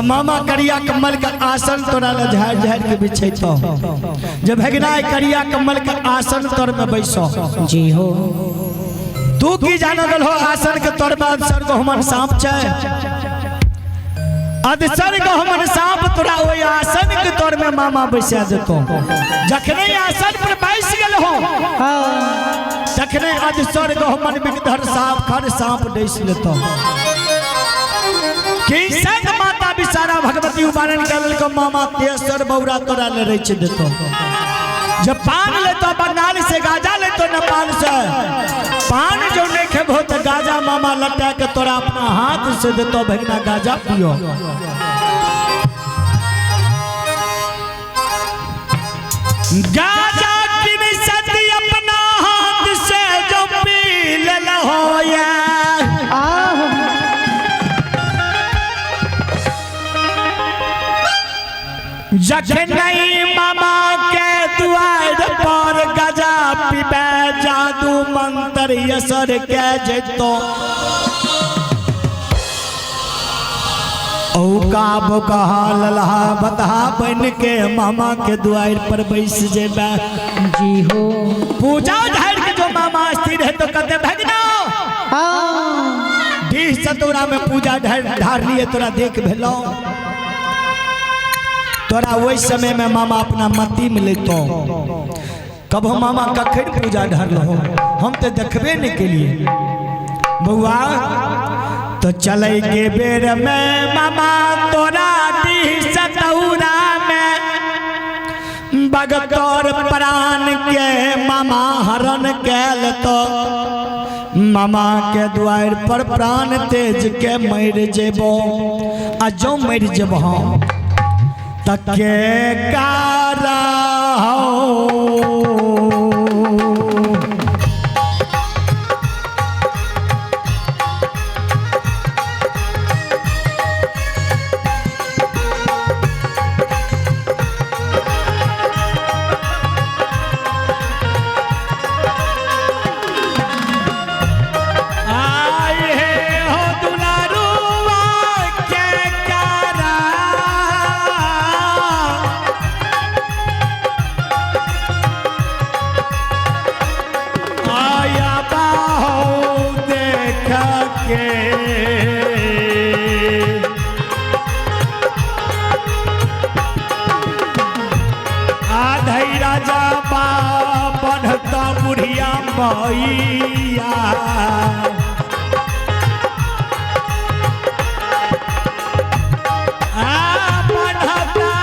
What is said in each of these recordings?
मामा करिया कम्बल के आसन तोरा ले झाड़ झाड़ के बिछैतो। जब भगना करिया कम्बल के आसन तर में बैसो। जी हो। तू की जानो गल हो आसन के तर में अदसर गहुमन सांप छै। अदसर गहुमन सांप तोरा ओहि आसन के तर में मामा बैसा देतो। जखने आसन पर बैस गेल हो तखने अदसर गहुमन विघधर सांप खर सांप डैस लेतो। की संग माता बिचारा भगवती उबारन कर को मामा तेसर बौरा तोरा ले रह देतो। जब पान लेतो बंगाल से गाजा लेतो नेपाल से पान जो नहीं खेबो तो गाजा मामा लटा के तोरा अपना हाथ से देतो भगना गाजा पियो। गाजा किन सती अपना हाथ से जो पी ले हो या जखन मामा के दुआर पर गजा पीबे जादू मंत्र असर के जेतो। औका बोकहा ललहा बतहा बन के मामा के दुआर पर बैस जेबे। जी हो। पूजा झाड़ के जो मामा स्थिर है तो कहते भगना डीह सतोरा में पूजा ढार लिए तोरा देख भेलो। तोरा वही समय में मामा अपना मती में लेतो। कभो मामा कखन पूजा ढार हो हम तो देखबे नहीं के लिए बउआ। तो चले के बेर में मामा तोरा डीह सतौरा में बगतौर प्राण के मामा हरण कैल तो मामा के द्वार पर प्राण तेज के मर जेबो। आ जो मर जेबो हम तके कारा हो। आए हे हो दुलारुआ के कारा आया बाहो देख के आधई राजा बा बढ़ता बुढ़िया मैया आ बढ़ता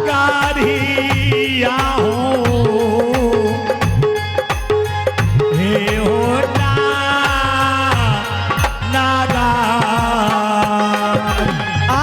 गारिया हो हे हो ना नागा। आ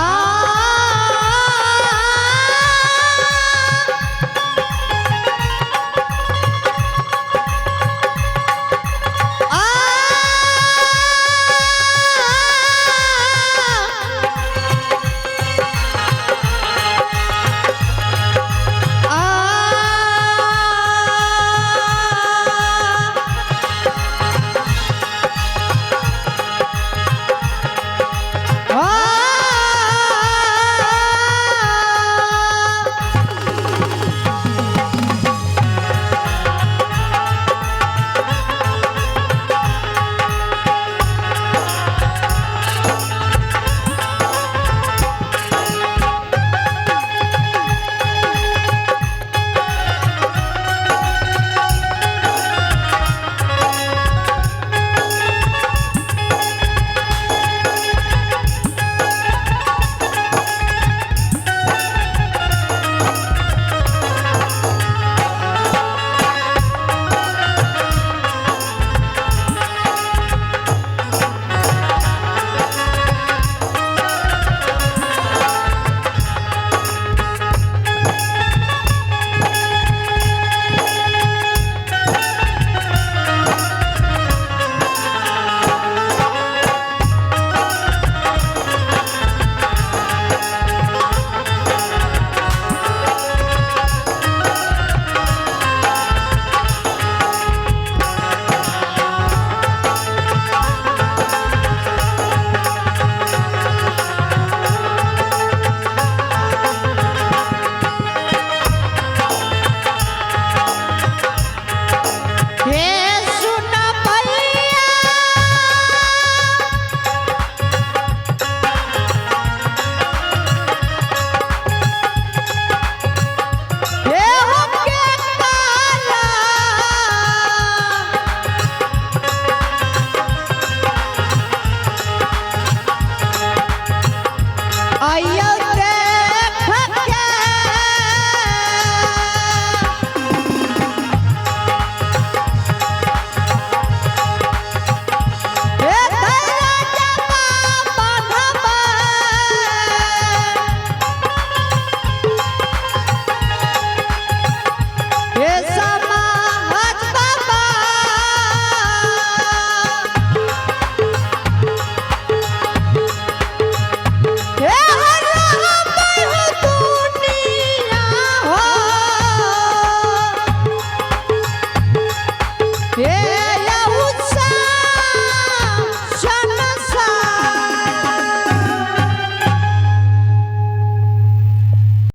आइया।